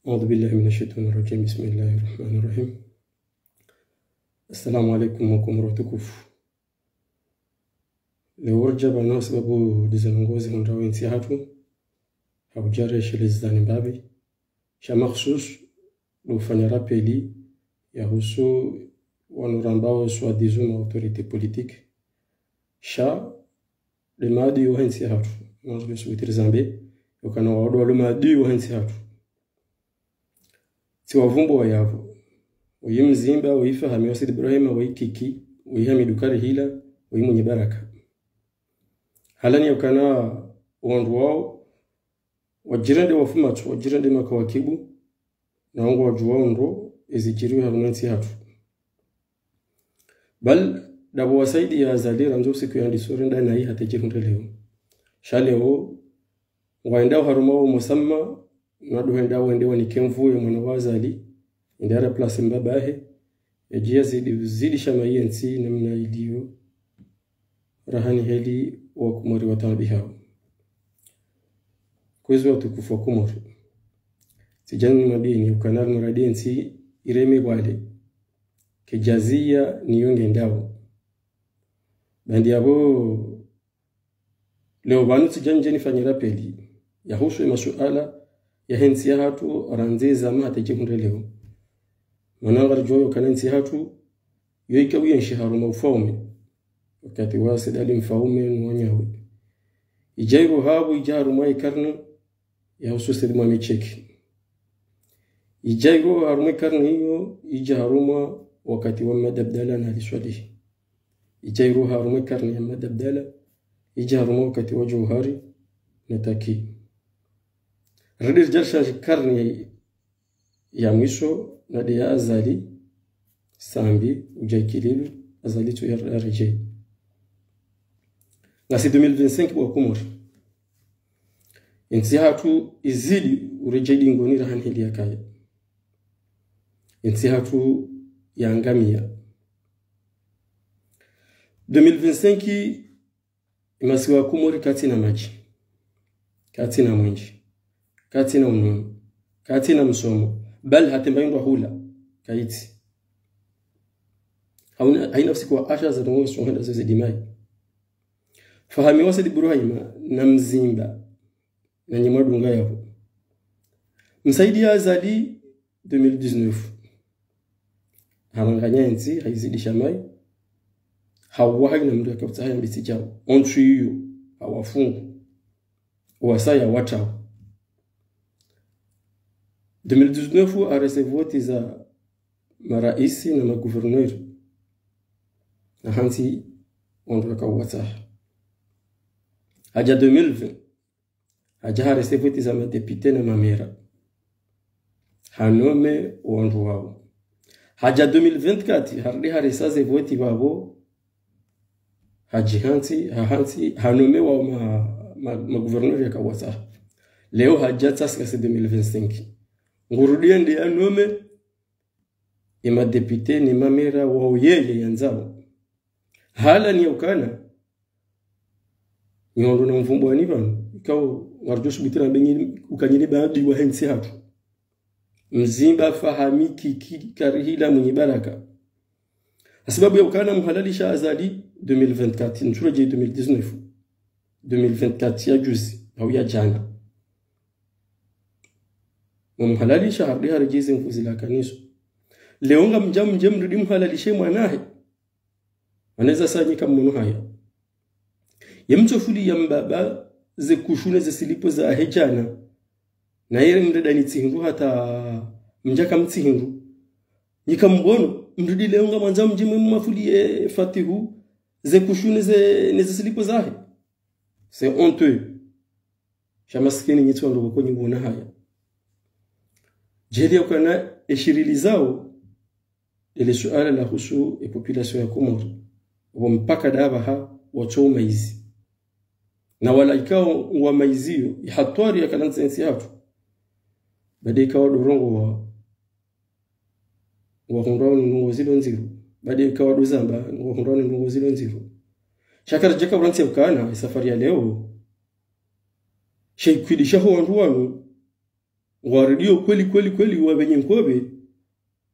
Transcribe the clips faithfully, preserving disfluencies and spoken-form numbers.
أعوذ بالله من الشيطان الرجيم. بسم الله الرحمن الرحيم. السلام عليكم وكم روتكوف. Leo ridja pvanu sababu ndizo ndrongoo zihundrao entsi yahatru, ha udja reshelezani mbapvi. Sha makhsus, ndo ufanya rapeli yahusu wanu rambao soi-disant ma autorité politique. Sha nde maadui wahe ntsi yahatru. Mwandzo pia subuti rizambe, yokana wao ndo walo maadui wahe ntsi yahatru. Tsiwavumbuwa yapvo. Woyi Mzimba, woyi Fahami wa Said Ibrahima, woyi Kiki, woyi Hamidu Karihila, woyi Mwinyi Baraka. Halani yokana wandru wao, wadjirende wafumatso, wadjirende makawakibu, na wo ngwadjuwao ndro ezidjiri harumwa entsi yahatru. Bal, ndapvo wasaidiya Azali randzi usiku yandiso renda nayi hata djihundre leo. Sha leo, ngwaendao harumwa wo musamma, na ndo hwenda wende wanike nvu ye mwana wa Azali, yende ya remplace mbabahe, yadje yazidi, zidisha mayi yentsi namna iliyo, rahana heli wakomori wataabihao. Kwezi watukufu wakomori. Tsidja nimwambiyeni, ukana muradi yentsi ireme pvwale. Kedjaziya niyo ngendao. Bandi yapvo, leo pvanu tsidja ndje nifanye rapeli yahusu ye masuala yahe ntsi yahatru, randzi zama hata djihundre leo. Mana ngaridjuwao yokana entsi yahatru, yo ika uyenshi harumwa ufaume. Wakati wa Said Ali Mfaume no wanyawe. Idja iroha pvo idja harumwa ye karne yahusu Said Mohamed Cheikh. Idja iroha harumwa ye karne iyo, idja harumwa wakati wa Mmadi Abdallah na Ali Swalihi. Idja iroha harumwa ye karne ya Mmadi Abdallah, idja harumwa wakati wa Djouhari na Taki. Rende ridja rishandji karne ya mwiso na nde ya Azali, Sambi, udja Ikililu, Azali tsu ya, ya redjeyi. Ngasi deux mille vingt-cinq bo wakomori. Entsi yahatru izidi uredjeyi dingoni rahana heli yakaya. Entsi yahatru yangamiya. Deux mille vingt-cinq, ye masiwa ya Komori katsina madji, katsina mwendje, katsina unono, katsina msomo, bal hata mba indru hula, kayitsi. Hauna, hayina usiku wa asha za ndrongoo zitsohenda zo zidjimayi. Fahami wa Said Ibrahima na Mzimba, na nyi mwadunga yapvo. Msaidiya Azali deux mille dix-neuf. Haranganya entsi, hayizidisha mayi. Hawuwa hayina mndru yakautsaha yambitsi djawo. Ontsu iyo, hawafungu. Wasaya watrawa. Deux mille dix-neuf, harese voti za maraisi na magouverneur. Na hantsi wandru wakawatsaha. Hadja deux mille vingt, hadja harese voti za madéputé na mamera. Hanome wandru wawo. Hadja deux mille vingt-quatre, harudi haresa ze voti vavo. Hadji hantsi, ha hantsi, hanome wawo ma, ma, magouverneur yakawatsaha. Leo hadja tsasi kasi deux mille vingt-cinq. Ngurudi yende yanome, ye madéputé ne mamera wawo yeye yandzawo. Hala ni ukana, nyondo na mvumbo wani pvanu, ikao ngarijo subuti rambe nyi, uka nyi ni baadui wahe ntsi hatru. Mzimba, Fahami, Kiki, Karihila, Mwinyi Baraka. Hasibabu ya ukana mhalalisha Azali deux mille vingt-quatre, ntsuredjeyi deux mille dix-neuf. Deux mille vingt-quatre ya juzi, hau ya jana. Mwamhalalisha harudi haredjeze mfuzi la kaniso. Leo ngamdja mdje mrudi mhalalishe mwanahe. Waneza sanyi kamwono haya. Ye mtsofuli ya mbaba ze kushune ze silipo zahe jana. Na yere mredani tsihindru hata mdjaka mtsihindru. Nyi kamwono, mrudi leo ngamwandzo mdje mwe mafuli ye Fatihu ze kushune ze, ne ze silipo zahe. C'est honteux. Sha masikini nyi tsi wandru wakonyi wona haya. Djeli ya ukana eshirili zawo, lele suala la husu e population ya Komori. Wo mpaka dapvaha watso umaizi. Na wala ikao wa maiziyo, ihatwari ya kalansi entsi hatru. Bade ikao dorongo wa, wa hundrwa ni ndrongoo zilo ndziro. Bade ikao dozamba, wa hundrwa ni ndrongoo zilo ndziro. Sha karidjaka ulansi ukana, e safari ya leo. Sheikwidisha ho wandru wanu. ngwaridhio kweli, kweli, kweli, wa pvenye nkobe,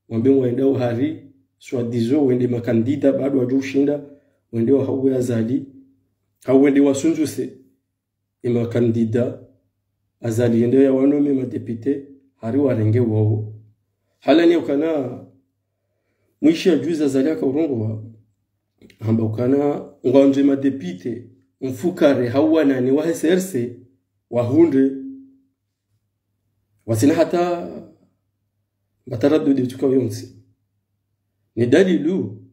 wambe ngwaendao hari, soi-disant, wende makandida, bado wadjo ushinda, wende wahauwe Azali, hau wende wasundzuse, ye makandida, Azali yende yawanome madepite, hari warenge wowo. Halani ukana, mwishi ya juzi Azali yakaurongowa, hamba ukana, ngwandzo ye madepite, mfukare, hau wanane wa C R C, wahundre, watsina hata, mba taradudi utuka yontsi. Ni dalilu,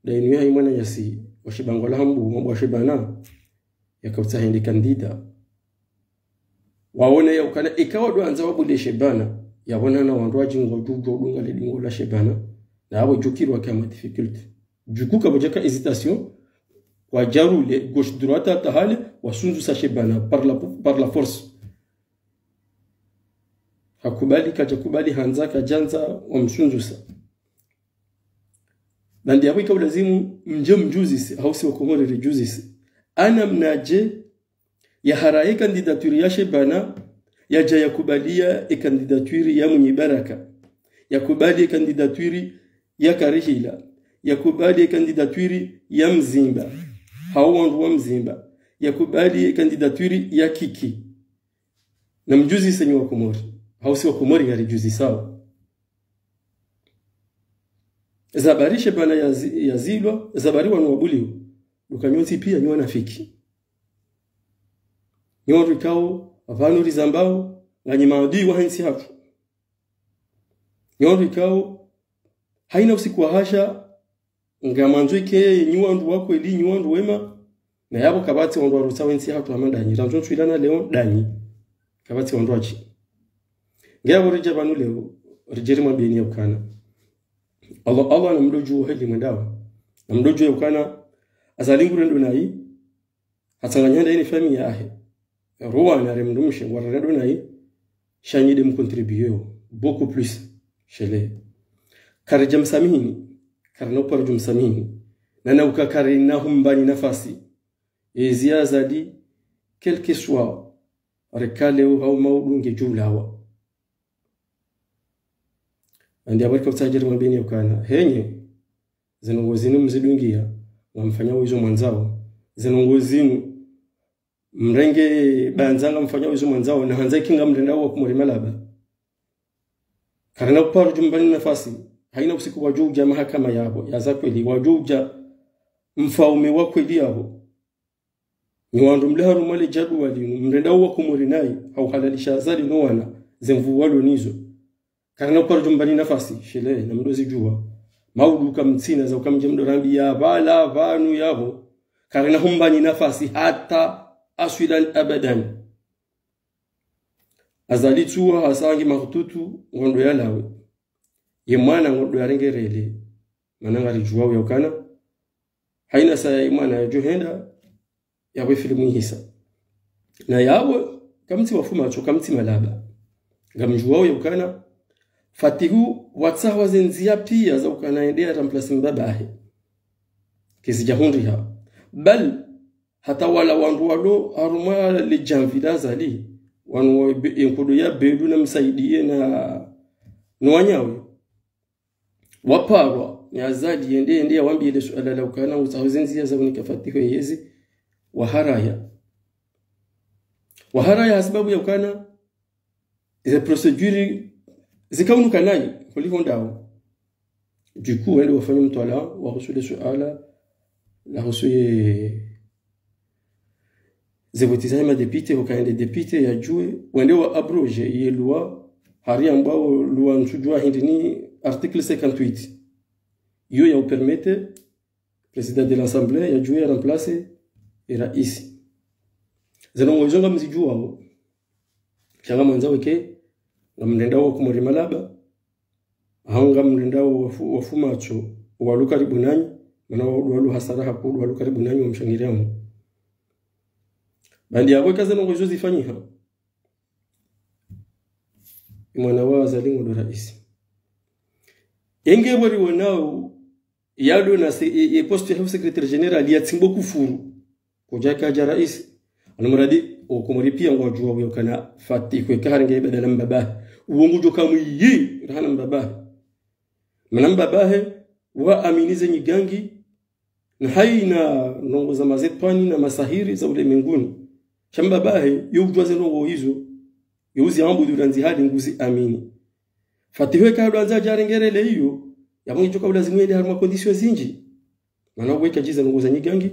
nda inu yaha ye mwananyasi, wa Shebangwa la Hambu, wa Shebana, yakautsaha yende kandida. Waona ya ukana, eka wadjo andza wabule Shebana, yawona na wandru wadji ngwadjo udunga le dingo la Shebana, na yapvo djukirwa ka ma difficulté. Du coup, kapvwadjaka hésitation, kwadjarule, gauche droite hata hale, wasundzuse Shebana, par la, par la force. Hakubali, kadjakubali, handza, kadjandza, wamsundzusa. Nandi yapvo ika ulazimu, mdje mdjuzise, hau si Wakomori ridjuzise. Ye namnadje, yaharaye candidature ya Shebana, yadja yakubaliya ye candidature ya Mwinyi Baraka. Yakubali ye candidature ya Karihila. Yakubali ye candidature ya Mzimba. Hau wandru wa Mzimba. Yakubali ye candidature ya Kiki. Namdjuzise nyi Wakomori. Hau si Wakomori ngaridjuzisao. Ze habari Shebana yazi-, yazilwa, ze habari wanu wabuliwa. Ndo uka nyontsi piya nyi wanafiki. Nyi wandru ikao, pvanu rizambao, nganyi maadui wahe ntsi hatru. Nyi wandru ikao, hayina usiku wa hasha, ngamwandzo ike nyi wandru wa kweli, nyi wandru wema, na yapvo kapvatsi wandru warutsaha ye ntsi hatru hama ndanyi. Randzo ntsu ilana leo ndanyi. Kapvatsi wandru wadji. Nge yapvo ridja pvanu leo, ridje rimwambiyeni ya ukana, Allah, Allah namdodjuwa heli mwendao. Namdodjuwa ya ukana, Azali ngurendo nayi, hatsanganya nda yini famiyi yahe. Ruwa na remdrumshe, ngwarendo nayi, sha nyi nde mcontribuer beaucoup plus, shele. Karidja msamihini, karina uparo dju msamihini. Na na uka karina humbani nafasi. Ezi ya Azali, quel que soit, reka leo hau maudu ngedjo ulawa. Nandi yapvo rika utsaha ridje rimwambiyeni ya ukana. Henye, ze ndrongoo zinu mzidungiya, ngamfanyao izo mwandzao. Ze ndrongoo zinu, mrenge bandza ngamfanyao izo mwandzao, na handza ike ngamrendao Wakomori malaba. Karina uparo dju mbani nafasi, hayina usiku wadjo udja mahakama yapvo, ya za kweli, wadjo udja mfaume wa kweli yapvo. Nyi wandru mle harumwa le djadwa linu, mrendao Wakomori nayi, hau halalisha Azali no wana, ze nvuu walo nizo. Karina uparo dju mbani nafasi, shele, namdozidjuwa. Maudu kamtsina, za uka mdje mdo rambiya, pvala, pvanu yapvo. Karina humbani nafasi, hata aswilan abadan. Azali tsuwa, hasa ngi mahututu, ngondo yalawe. Ye mwana ngondo yarengerele. Mana ngaridjuwao ya ukana. Hayina saya ye mwana yadjo henda, yapvo ye filmu ihisa. Na yapvo, kamtsi wafumatso, kamtsi malaba. Ngamdjuwao ya ukana, Fatihu watsaha ze ndziya piya za ukana yende ya remplace mbabahe. Kazidja hundriha. Bal, hata wala wandru walo harumwa le djamvi la Azali, wanu wa be-, ye nkodo ya Belu na Msaidiye na, no wanyawe. Waparwa, ni Azali, yende, yende, yawambiye le suala la ukana, utsaha ze ndziya za unika Fatihu yezi, waharaya. Waharaya hasibabu ya ukana, ze procédure, zikaunuka nayi, kuliko ndawo. Du coup, wende wafanya mtwalaa, wahusu le suala, la husu ye, ze voti za ye madepite, huka yende depite yadjuwe, wende wa abroger ye loi, hari ambao loi ntsudjuwa hindri ni article cinquante-huit. Iyo ya upermettre président de l'Assemblée yadjuwe ya remplace ye raisi. Ze ndrongoo izo ngamzidjuwao. Sha ngamwandzao ike, ngamrendao Wakomori malaba, hau ngamrendao wafu-, wafumatso, walo karibu nanyi, mana wa-, walo hasara hakuu, walo karibu nanyi wamshangiriyao. Bandi yapvo ika ze ndrongoo izo zifanyiha. Ye mwana wa Azali ngondo raisi. Yenge pvo riwonao, yalo na se-, ye, ye poste ya secrétaire général yatsimbwa kufuru. Kudjaka dja raisi. Ana muradi, Wakomori pia ngwadjuwa uyo ukana Fatihu eka harenge ibadala mbabahe, uwo ngudjo kamwiyi rahana mbabahe. Mana mbabahe waamini ze nyigangi na haina ndrongo za mashetwani na masahiri za ulemenguni. Sha mbabahe yo udjuwa ze ndrongo izo, yo uziabudu randzi hali nguziamini. Fatihu eka hadjwandza yadje yarengerele iyo, yapvo ngidjo ka ulazimu yende harumwa conditions zindji. Mana uwo eka djiza ndrongo za nyigangi,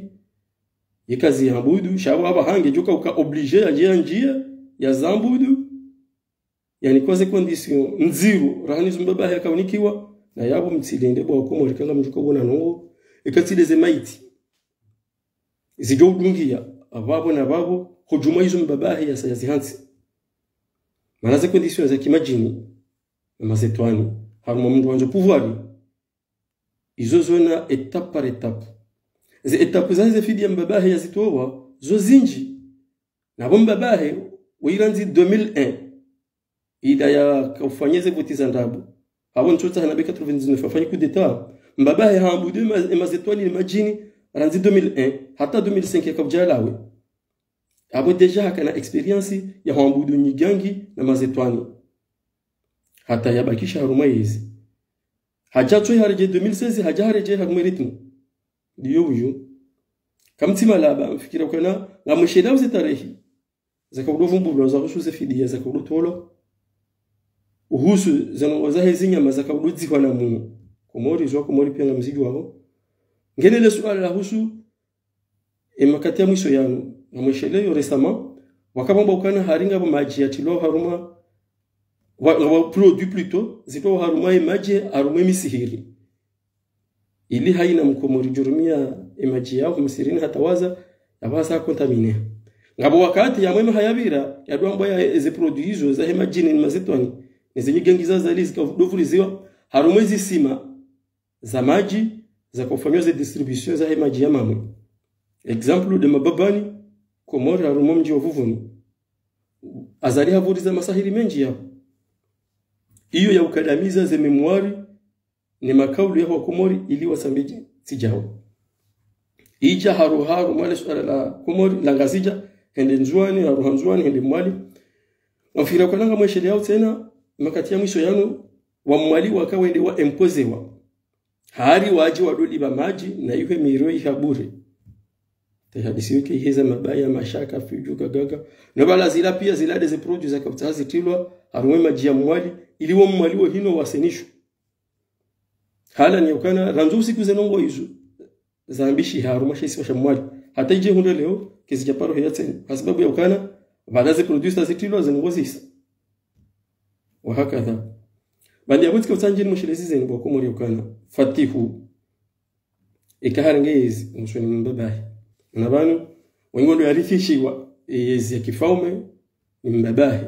yeka ziabudu, sha apvo apvaha ngedjo ka uka obligé yadje yandjiye yaziabudu. Yaani kwa ze conditions ndziro rahana izo mbabahe yakaunikiwa. Na yapvo mtsilinde bo Wakomori, eka ngamdjo ka uona ndrongo eka tsi nde ze maiti zidjo udungiya apvapvo na pvapvo, hodjumwa izo mbabahe yasa yazihantsi. Mana ze conditions za kimadjini na mashetwani harumwa mndru wandzo pouvoir, izo zona étape par étape. Ze étape zahe ze fidiya mbabahe yazitowa zo zindji. Na pvo mbabahe wo irandzi deux mille un, ida yakaufanya ze voti za ndrabo, hapvo ntsotsaha na be quatre-vingt-dix-neuf afanye coup d'État. Mbabahe haabudu ema-, emashetwani ne madjini randzi deux mille un hata deux mille cinq yakaudja yalawe. Apvo déjà hakana expérience ya haabudu nyigangi na mashetwani. Hata yabakisha harumwa yezi. Hadja tsoyi haredjeyi deux mille seize, hadja haredjeyi harumwa rythme. Ndiyo uyo. Kamtsi malaba, mfikira ukana ngamwisheleya uze tarehi zakaudo vumbulwa zahusu ze fidiya zakaudo tolwa, uhusu ze ndrongo zahe ze nyama zakaudo dzihwa na muo. Komori, zo Wakomori pia ngamzidjuwao. Ngena le suala lahusu emakati ya mwiso yanu, ngamwisheleyo récemment, wakapvamba ukana hari ngapvo madji yatrilwa harumwa, wa, wa produit plutôt, zitrilwa harumwa emadji, harumwa emisihiri. Ili haina Mkomori djorumia emadji yaho msihirini hatawadha, yapvasa contaminé. Ngapvo wakati yamwema hayapvira, yadowambwa ya eze produit izo zahe madjini ne mashetwani, ne ze nyigangi za Azali zikaudo vuliziwa harumwa ezisima za madji, zakaufanywa ze distribution zahe madji ya mamwe. Exemple nde Mababani, Komori, harumwa mdji wa Vuvuni. Azali havuliza masahiri mendji yapvo. Iyo yaukadamiza ze mémoire ne makaulu yaho Wakomori ili wasambe tsi djawo. Idja haru haru mwale suala la Komori, la Ngazidja, hende Ndzuwani, haruha Ndzuwani, hende Mwali. Ngamfikira ukana ngamwisheleyawo tsena, makati ya mwiso yanu, wa Mwali waka wende wa imposewa. Hari wadje wadolipva madji na ihwe miro iha bure. Tahadisi yoke iheza mabaya, mashaka, fidju, gagaga. No pvala zila pia zila nde ze produit zakautsaha zitrilwa harumwa emadji ya Mwali, ili wo Mwali wo hino wasenishwe. Hala ni ukana, randzu usiku ze ndrongo izo zambishiha harumwa she isiwa sha Mwali. Hata idje hundre leo, kezidja paro heya tsena. Hasababu ya ukana, pvala ze produit zitrilwa ze ndrongo zisa. Wa hakadha. Bandi yapvo tsika utsandjini mwishilezi zeni bo Wakomori ukana Fatihu eka harenge yezi, msoni mbabahe. Na pvanu, wengo ndo yarithishiwa, e yezi ya kifaume, ni mbabahe.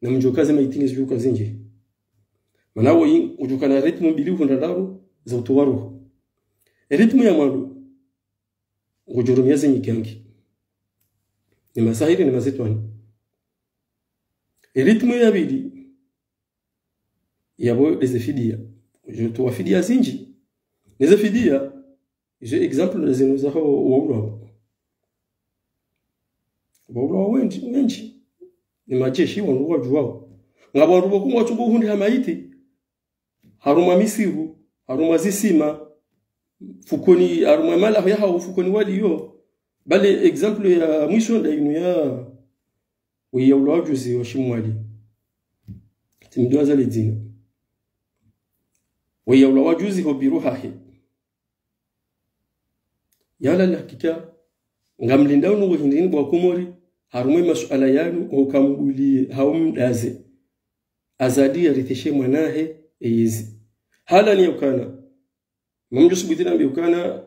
Na mdjoka ze maiti ngezidjoka zindji. Mana woyi, udjoka na rythme mbili hau ndraru za utowa roho. E rythme ya mwando, ngudjorumia ze nyigangi, ne masahiri ne mashetwani. E rythme ya pvili, yapvo nde ze fidiya. Udjotowa fidiya zindji. Ne ze fidiya, izo exemple nde zinu zaho waulwawo. Waulwawo wendji, wendji. Ne madjeshi wanu wadjuwawo. Ngapvo wandru pvoko ngwatsungo uhundriha maiti harumwa misiru, harumwa zisima, fukoni, harumwa malaho yahawo fukoni waliyo. Bali exemple ya mwiso nda inu ya, weyi yaulwa wajuzi wa Shimwali. Tsimdjuwa zale dzina. Weyi yaulwa wajuzi ho biro hahe. Yala la hakika, ngamlindao ndrongo hindrini bo Wakomori, harumwa emasuala yanu, hoka mbuliye, hau mdaze. Azali yarithishe mwana hahe, e yezi. Hala ni ukana, mamdjo subuti nambe ukana,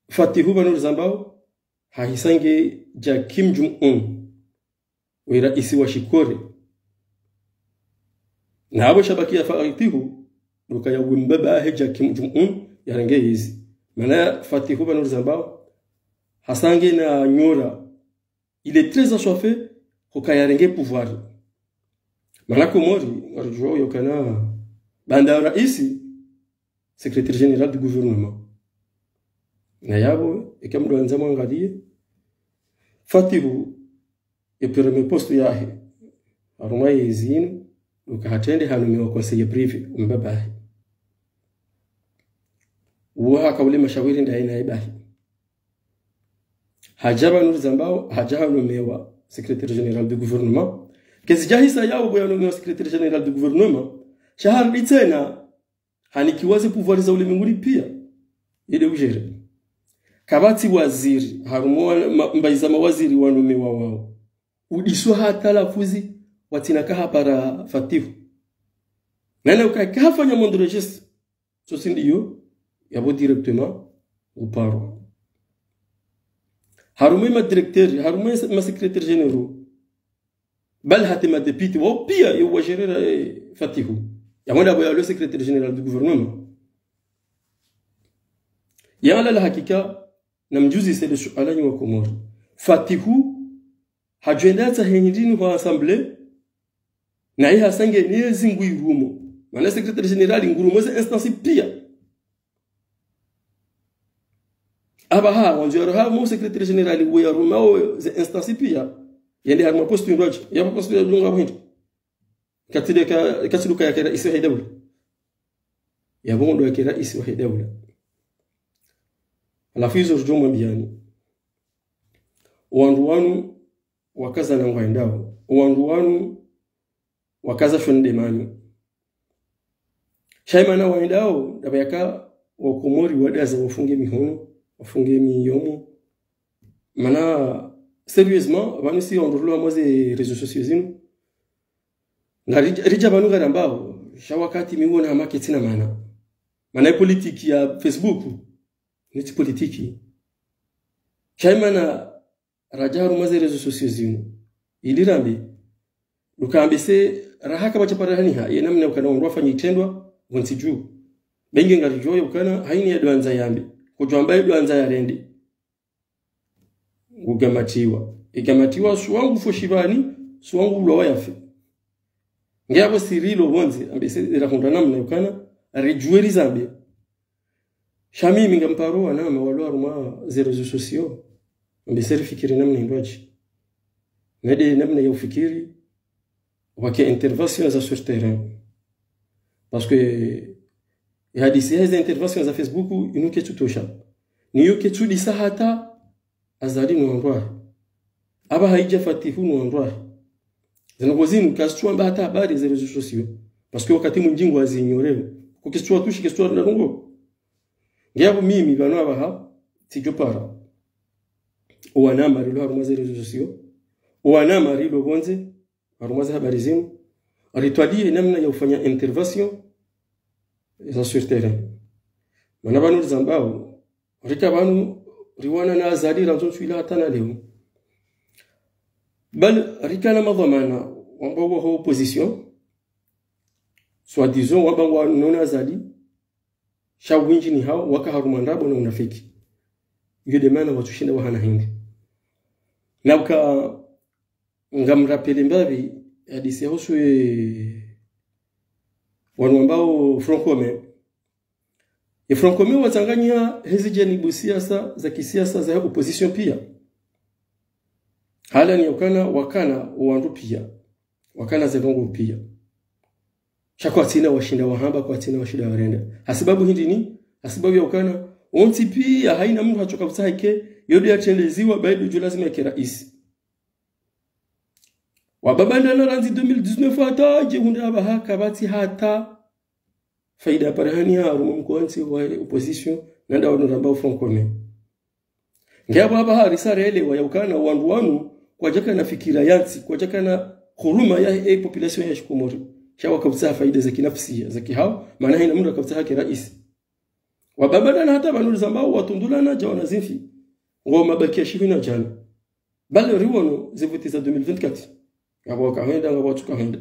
Fatihu pvanu rizambao, hahisa nge dja Kim Jong-un, we raisi wa Shikore. Na apvo shabaki ya Fatihu, ndo ukaya we mbabahe dja Kim Jong-un, yarenge yezi. Mana Fatihu pvanu rizambao, hasa nge na nyora, il est très assoiffé, hoka yarenge pouvoir. Mana Komori, ngarudjuwao ukana, baanda raisi, secrétaire général du gouvernement. Na yapvo, eka mdru andza mwangaliye, Fatihu, ye premier poste yahe harumwa ye zinu, uka hatrende hanomiwa conseiller privé, mbaba hahe. Uwo haka ule mashawiri ndaye naye bahi. Hadja pvanu rizambao, hadja hanomiwa secrétaire général du gouvernement. Kazidjahisa yawo bo yanomiwa secrétaire général du gouvernement, sha harudi tsena hanikiwa ze pouvoir za ulimwenguni pia, yende ugere. Kapvatsi waziri harumwa wa, ma, mbayi za mawaziri wanomiwa wawo, udiswa hata lafuzi watsina kahapara Fatihu. Nane uka kahafanya moindre geste, so tsi ndiyo yapvo directement uparwa. Harumwa ma directeur, harumwa ma secrétaire généraux, bal hata ma député, wawo pia ye wagerera, eh, Fatihu. Yamwenda bo ya le secrétaire général du gouvernement. Ya ala la hakika, namdjuzise le suala nyi wa Komori. Fatihu hadjwenda tsahe hindrini hwa assemblée, naye hasa nge ne zingu irumo. Mana secrétaire général ngurumo ze instance pia. Apvaha, wandzo yaro ha mo secrétaire général we yarumao ze instance pia, yende harumwa poste ndwaji, yapvo poste ya dunga buhindi. Katsi de ka, katsi duka yake raisi wahe daula. Yapvo ndo yake raisi wahe daula. Halafu izo rudjo mwambiyani. Wandru wanu wakaza na ngwendao. Wandru wanu wakaza shonde manyo. Sha imana wendao, ndapvo yaka wa Komori wadaza wafunge mihono, wafunge miyomo. Mana, sérieusement, pvanu si ondrulwa mwa ze réseaux sociaux zinu. Nga ridja, ridja pvanu ngarambao, sha wakati mi wona hama ketsina mana. Mana ye politique ya Facebook, ni tsi politique. Sha imana radja harumwa ze réseaux sociaux zinu, ili rambe, duka ambe se raha kapvatsa parahaniha, ye namna ukana wandru wafanya itrendwa, pvontsi dju. Benge ngaridjo ye ukana, hayini ya dwandza yambe. Kudjwamba ye dwandza yarende. Ngugamatiwa. Igamatiwa suwangu fo shipvani, suwangu ulwa wa yafe. Nge apvo sirilo pvondze, ambe se rahundra namna ukana, ridjuwe rizambe. Sha mimi ngamparo wanama walo harumwa ze réseaux sociaux. Ambe se rifikiri namna indwaji. Nade namna ya ufikiri, wake intervention za sur terrain. Parce que, ye hadisi ya ze intervention za Facebook, inu ketsu tosha. Niyo ketsu disa hata Azali no wandru wahe. Apvaha idja Fatihu no wandru wahe. Zinu ko zinu, kazitsu amba hata habari ze réseaux sociaux. Parce que wakati mwindji ngwazi ignoreo. Ko kazitsu watushi, kazitsu wandru ndrongo. Nge yapvo mimi pvanu apvaha, tsidjo para. Owanama rilo harumwa ze réseaux sociaux. Owanama rilo pvondze, harumwa ze habari zinu. Ritwaliye namna ya ufanya intervention za sur terrain. Mana pvanu rizambao, rika pvanu riwana na Azali randzu ntsu ila hata na leo. Bal rika na madhwamana, wamba waho opposition, soi-disant wamba ngwanona Azali, sha windji ni hawo waka harumwa ndrabo na unafiki. Iyo de mana watsushinda wahana hindru. Na uka ngamrapele mbapvi hadisi ya husu ye wanu wambao Front Commun. Ye Front Commun watsanganya hezi janibu siasa, za kisiasa, za opposition pia. Hala ni ukana, wakana wandru pia. Wakana ze ndrongo pia. Sha kwatsina washinda wahamba, kwatsina washinda warenda. Hasibabu hindri ni? Hasibabu ya ukana, wontsi pia hayina mndru hatsoka futsaha ike, yo de yatrendeziwa, bayi de djo lazima yake raisi. Wababandana randzi deux mille dix-neuf hata, dje hundra apvaha kapvatsi hata faida ya parahani harumwa mkontsi wa opposition, nanda wanu rambao Front Commun. Nge apvo apvaha risa relewa ya ukana wandru wanu kwadjakana fikira yantsi, kwadjakana huruma ya, e, population ya shikomori. Sha waka futsaha faida za kinafsia, za kihawo, mana hayina mndru aka futsaha ke raisi. Wababandana hata pvanu rizambao watundulana dja wana zimfi. Ngo mabaki ya shihwi na djana. Bal riwono ze voti za deux mille vingt-quatre. Ngapvo waka hwenda, ngapvo watsuka hwenda.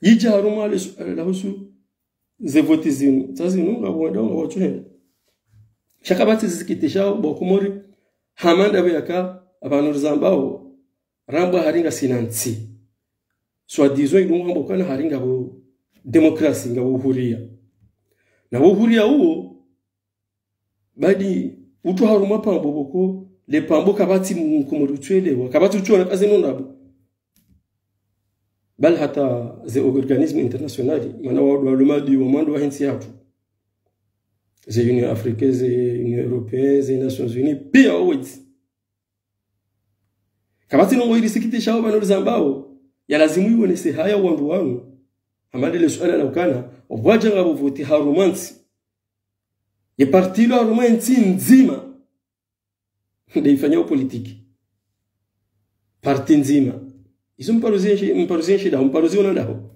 Idja harumwa le su-, la husu ze voti zinu. Sa zinu ngapvo wenda, ngapvo watsu hwenda. Sha kapvatsi zisikitishao bo Komori, hama ndapvo yaka, apvanu rizambao, rambwa hari ngasina ntsi. Soi-disant idungu hamba ukana hari ngapvo démocratie, ngapvo uhuria. Na uhuria uwo, badi utru harumwa pambo pvoko, le pambo kapvatsi mkomori utsuelewa, kapvatsi utsuona kazi no ndrabo. Bali hata ze organisme international, mana wandru wa lumadi wa mwando wahe ntsi yatru. Ze Union Africaine, ze Union Européenne, ze Nations Unies, pia wawedzi. Kapvatsi ndrongoo irisikitishao pvanu rizambao, ya lazimu iwonese haya wandru wanu. Hama ndele suala la ukana, opvwadja ngapvo voti harumwa ntsi. Ye parti ilo harumwa ntsi ndzima. Nde ifanyao politiki. Parti ndzima. Izo mparuzi enshi, mparuzi enshi daho, mparuzi ona daho.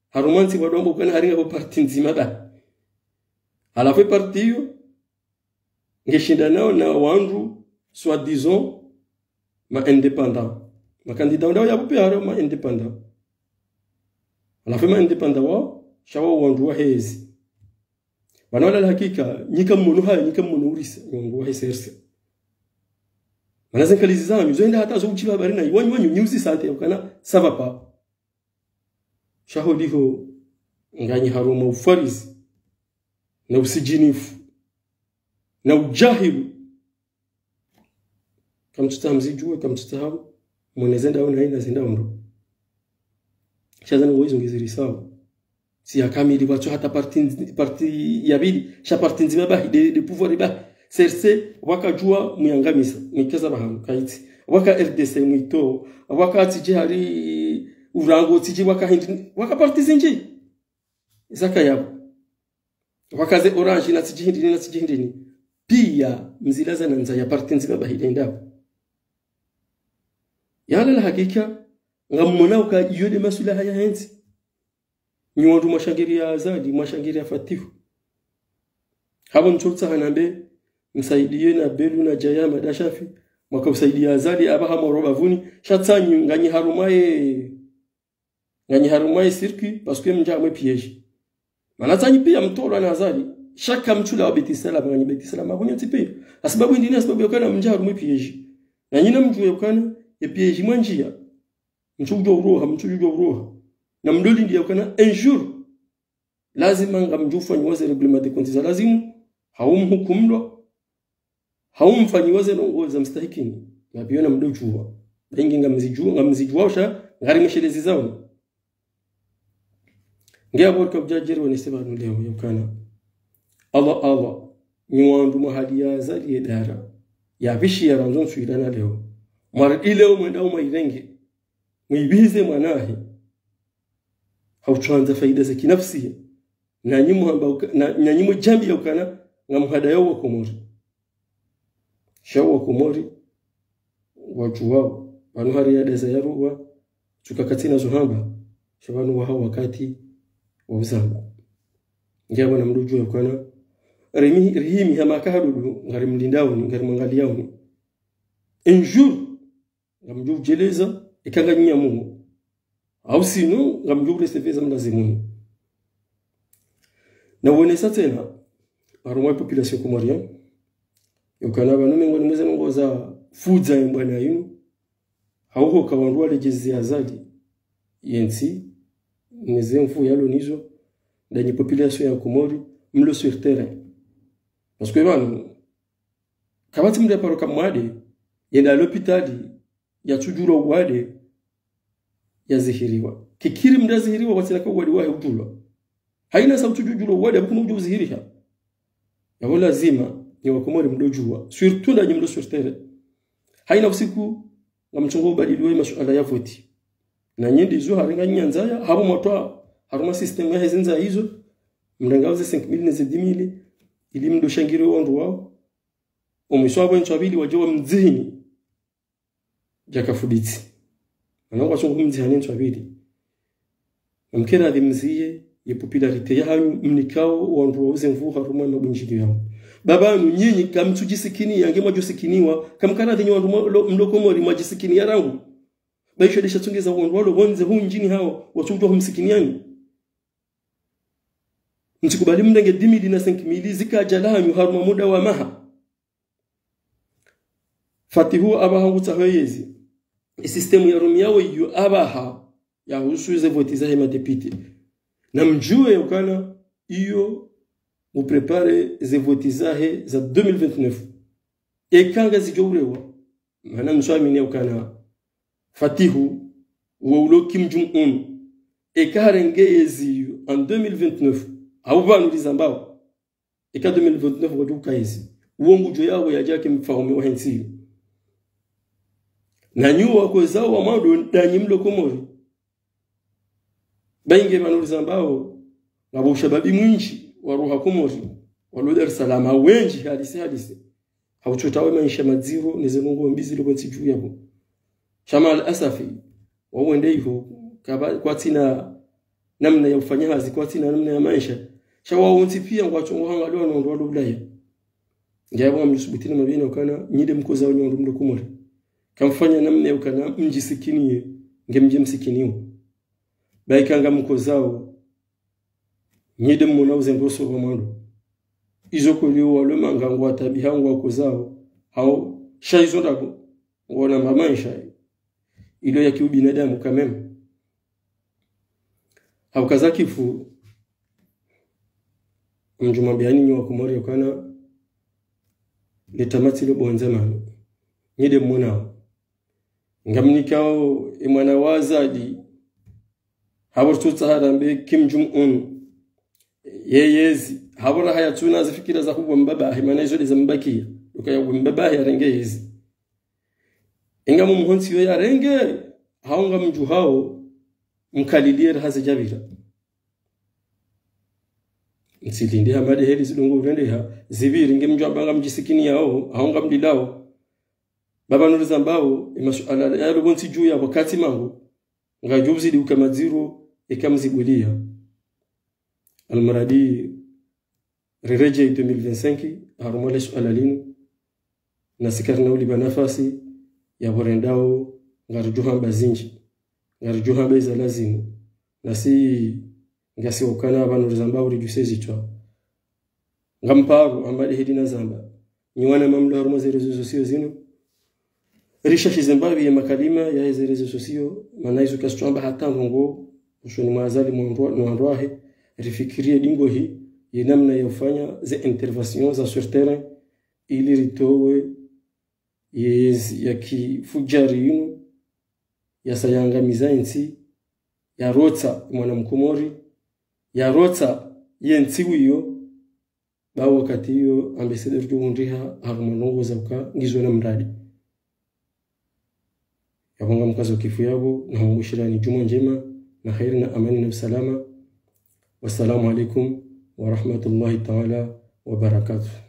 Harumwa ntsi wandru wamba ukana hari ngapvo parti ndzima daho. Halafu ye parti iyo, ngeshindanao na wandru, soi-disant, ma indépendants. Ma candidats wandao yapvo pia hari ma indépendants. Halafu ma indépendants wao, sha wao wandru wa hezi. Pvanu wala la hakika, nyi kamwono haya, nyi kamwono urisa, wandru wa he C R C. Mana ze nkalizi zanyu, zo enda hata zo utsila habari na, wanyu, wanyu, nyi uzi santé, ukana, ça va pas. Sha holiho, nganyi harumwa ufarizi, na usidjinifu, na udjahilu. Kamtsutsaha mzidjuwe, kamtsutsaha mwone ze ndao na ina ze ndao ndo. Sha zanu wo izo ngizirisao. Tsi ya kamili, pvatsu hata parti ndz-, parti ya pvili, sha parti ndzima bahi, nde, nde pouvoir bahi. C R C, wakadjuwa mwiyangamisa, mwikeza pvahanu, kayitsi. Waka R D C mwito, waka tsidji hari urango, tsidji waka hindri, waka parti zindji. Zaka yapvo. Waka ze Orange na tsidji hindrini na tsidji hindrini. Pia mzilaza na ndzaya parti ndzima bahi nde ndapvo. Yala la hakika, ngamwona uka iyo nde maswilaha yahe ntsi. Nyi wandru mwashangiriya Azali, mwashangiriya Fatihu. Hapvo ntsotsaha nambe, msaidiye na Belu na Djaya Madashafi, mwaka usaidiya Azali, apvaha mwaro bapvuni, sha tsanyi nganyi harumwa ye, nganyi harumwa ye circuit, parce que mndja mwe piège. Mana tsanyi pia mtolwa na Azali, sha kamtsula wa Beit Salam, nganyi Beit Salam, apvo nyontsi pia. Hasibabu hindrini, hasibabu ya ukana mndja harumwa ye piège. Na nyi namdjuwe ukana, ye piège mwandjiya. Mtsudjuwa uroha, mtsudjuwa uroha. Na mdolindi ya ukana, un jour, lazima ngamdjo fanyiwa ze règlement de compte za lazimu, hau mhukumlwa, hau mfanyiwa ze ndrongoo za mstahikini. Na pia namdodjuwa. Baingi ngamzidjuwa, ngamzidjuwa usha, ngari meshelezi zawo. Nge apvo rika udjadjiri wonese pvanu leo, ya ukana. Allah, Allah, nyi wandru mwahali ya Azali ye dara. Ya pvishi ya randzo ntsu ilana leo. Mwari leo mwenda umwa irenge. Mwibize mwanahe. Hau tswandza faida za kinafsiya. Na nyi muhamba uka-, na, na nyi mujambi ya ukana, ngamhadayao wa Komori. Sha wa Komori, wadjuwao, pvanu hari ya daza ya ruwa, tsuka katsina zo hamba, sha pvanu waha wakati wa uzamba. Nge apvo namdodjuwa ya ukana, rimi, rihimi hama kahadudu, ngari mlindaoni, ngari mwangaliyaoni. Un jour, ngamdjo udjeleza, eka nganyi nyamuo. Au sinon, ngamdjo ureseveza mlazimuni. Na wonesa tsena, harumwa ye population comorienne, ya ukana pvanu mengoni mwa ze ndrongoo za fudza ye mbwana yinu, hauho ka wandru waledjezi Azali, ye ntsi, ne ze nvu yalo nizo, ndanyi population ya Komori, mlo sur terrain. Parce que pvanu, kapvatsi mndru ya paro ka mwade, yenda lopitali, yatsudjulwa uwade, yazihiriwa. Kikiri mndru yazihiriwa, watsina ka uwade wahe udjulwa. Haina sa utsudjulwa uwade, apvo kuna udjo uzihiriha. Yapvo lazima, nyi wa Komori mdodjuwa. Surtout ndanyi mlo sur terrain. Haina usiku, ngamtsongo ubadiliwa ye masuala ya voti. Na nyi ndizo harenga nyandzaya, hapvo mwatwa, harumwa système ya hezi ndzaya izo, mrenga uze cinq mille ne ze dix mille, ili mdo shangiriye wandru wao. Omwiso apvo entswa pvili wadje wamdzihini. Djaka fuditsi. Mana ngwatsongo mdzihani entswa pvili. Namkera adhi mziye, ye popularité yahanyu, mnikao, wandru wauze nvu harumwa ye mabundjilio yao. Bapvanu, nyinyi, kamtsudjisikiniya, nge mwadjosikiniwa, kamkara adhi nyi wandru mwa-, lo-, mlo Komori mwadjisikiniya rangu. Baisho desha tsongeza wandru walo, wandze hu ndjini hao, watsudjuwa humsikiniyani. Mtsikubali mrenge dix mille na cinq mille zika djalahanyu harumwa muda wa maha. Fatihu apvaha ngutsaho yezi. Ye système ya rumiyao iyo apvaha yahusu ze voti zahe madéputé. Namdjuwe ya ukana iyo uprépare ze voti zahe za deux mille vingt-neuf. Eka ngazidjo urewa, mana mswamini ukana Fatihu, uwo ulo Kim Jong-un, eka harenge yezi iyo en deux mille vingt-neuf, hau pvanu rizambao, eka deux mille vingt-neuf wadjo uka yezi, uwo ngudjo yawo yadja ke mfaume wahe ntsi iyo. Na nyi wakozao wa mwando ndanyi mlo Komori. Bainge pvanu rizambao, ngapvo ushababi mwindji waroha Komori, walo Dar es Salaam, wendji halisi halisi. Hautsotsaha we maesha madziro, neze ndrongoo mbi zilo pvo ntsi dju yapvo. Sha maal asafi, wao wende iho, kapva, kwatsina namna ya ufanya hazi, kwatsina namna ya maesha. Sha wao wontsi pia ngwatso ngohangaliwa no wandru walo Ulaya. Ngiyapvo ngamdjo subuti namwambiyeni ukana, nyi nde mkozao nyi wandru mlo Komori, kamfanya namna ya ukana mdjisikiniye, nge mdje msikiniwa. Baika ngamkozao, nyi nde mmona uze ndroso wa mwando. Izo kweli walo manga ngwatabiha ngwakozao, hau, sha izo ndrabo, ngwona mba maesha ilo ya kiubinadamu quand même. Hauka za kifu, ngamdjo mwambiyani nyi wa Komori ukana, le tamati lo bonza mami. Nyi nde mmonao. Ngamnikao e mwana wa Azali, hapvo ritsotsaha rambe Kim Jong-un, ye yezi, hapvo raha yatsuna ze fikira za huwa mbabahe, mana izo nde zambakiya. Uka ya uwa mbabahe yarenge yezi. Inga mumuhontsi yo yarenge, hau ngamdjuhao, mkaliliye raha zidjapvira. Ntsilindi hama nde heli zindrongoo urendeha, zipviri nge mdjwamba ngamdjisikiniyao, hau ngamlilao. Ba pvanu rizambao, e masuala yalo pvo ntsi dju ya wakati mangu, ngadjo uzidi uka madziro, eka mzibuliya. Almuradi, riredjei deux mille vingt-cinq, harumwa le suala linu, nasi karina ulipva nafasi, yapvo rendao, ngaridjo hamba zindji, ngaridjo hamba iza lazimu, nasi ngasi ukana pvanu rizambao ridjuse zitswa. Ngamparo, hama nde heli nazamba. Nyi wana mamlo harumwa ze réseaux sociaux zinu, rishashize mbapvi ye makalima yahe ze réseaux sociaux, mana izo kazitswamba hata ndrongoo, usoni mwa Azali mwa ndrwa-, no wandru wahe, rifikiriye ndingohi, ye namna ya ufanya ze interventions za sur terrain, ili ritowe ye yezi ya kifudjari yinu, yasa yangamiza yentsi, yarotsa mwana Mkomori, yarotsa yentsi wiyo, ba wakati iyo ambassadeur djo hundriha harumwa ndrongoo za uka ngizo na mradi. Yapvo ngamkazo kifu yapvo, na humbushirani djumwa ndjema, na kheri na amani na usalama. Wassalamu alaikum wa rahmatullahi ta'ala wa barakatuh.